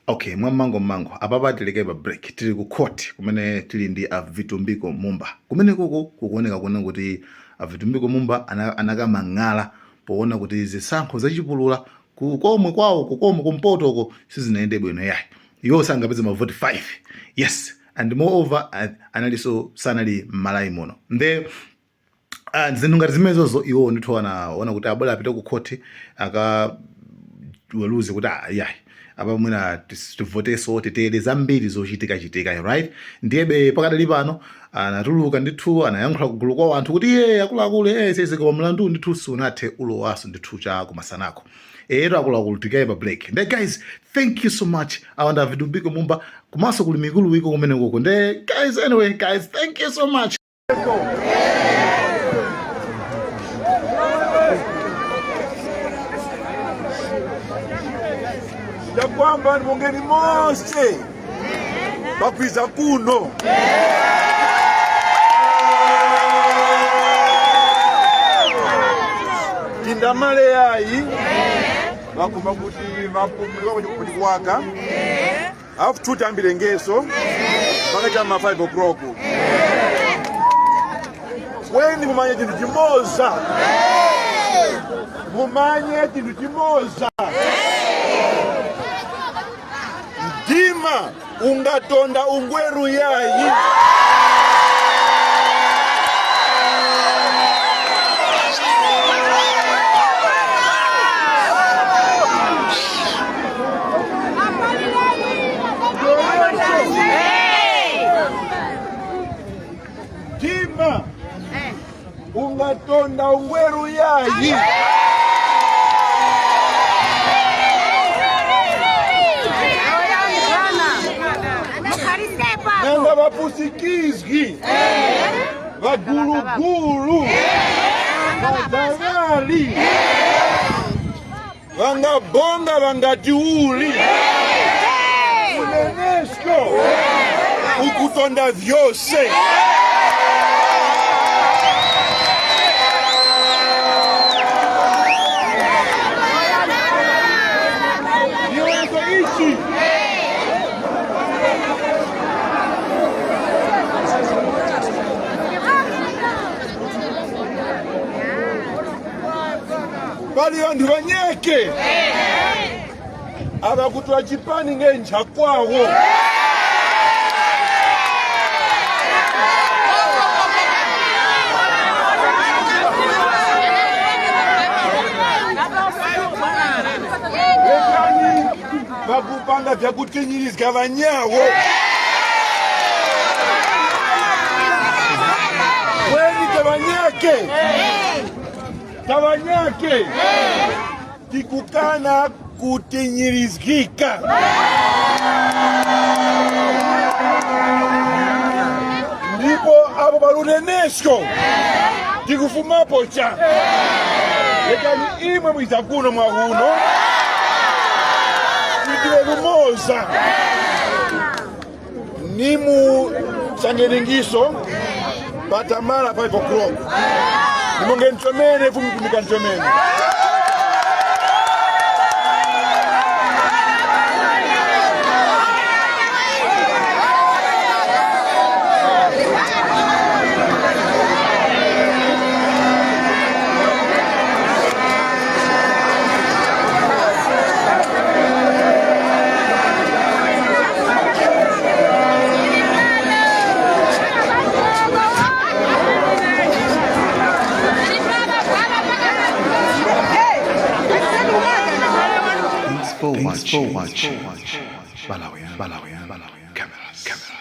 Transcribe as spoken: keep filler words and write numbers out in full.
Okay, mwamango mango, apapa tileke pa break. Tili ku court kumene tili ndi a Vitumbiko Mumba. Kumene kuko kukuoneka kuno kuti a Vitumbiko Mumba ana-, anakamang'ala poona kuti zisankho zachipulula ku komwe kwawo, ku komwe kumpoto uko sizinayende bwino yayi. Iwo sangapeze mavoti five. Yes, and moreover, a-, analiso sanali m'Malawi muno. Nde Ah, zinthu ngati zimenezozo iwo ndithu anaona kuti abwera apite ku khoti, akaweruze kuti, ah, yayi, apa mwina tis-, tivoteso, titere zambiri zochitikachitika, right? Ndiyebe pakadali pano anatuluka ndithu, anayankhula kugulu kwa wanthu kuti, iye akuluakulu, eh, sese, koma mlandu ndithu sunathe ulowaso ndithu cha kumasanako. Eyetu akuluakulu tikaye pa break. Nde guys, thank you so much. Awa nda Vitumbiko Mumba, komanso kuli mikulu wiko kumene kuko. Nde guys, anyway, guys, thank you so much. Yakwamba ni mungeni mose pakwiza kuno. Tindamale yayi, ŵakumba kuti ŵapumule kuti kuwaka. Afu tutambire ngeso pakati ma five o'clock. Kweni mumanye chinthu chimoza. Mumanye chinthu chimoza. Mdima ungatonda ungweru yayi. Mdima ungatonda ungweru yayi. Nanga ŵapusikizgi, ŵagulugulu, ŵadalali, ŵangabonga ŵangati uli? Unenesko ukutonda vyose. Ndiwonso ichi. Pali ŵanthu ŵanyeke aŵa kutula chipani nge nchakwawo. Lekani ŵakupanga vyakutinyirizga ŵanyawo. Kweni taŵanyake, taŵanyake, tikukana kutinyirizgika. Ndipo apo pa lunenesko tikufumapo cha. Lekani imwe mwiza kuno mwa uno, titire lumoza. Nimu changeningiso patamala five o'clock. Nimungeni chomene, Fumu tumika chomene. Thanks for watching. Thanks for watching. Malawian, Malawian, Malawian cameras. Cameras.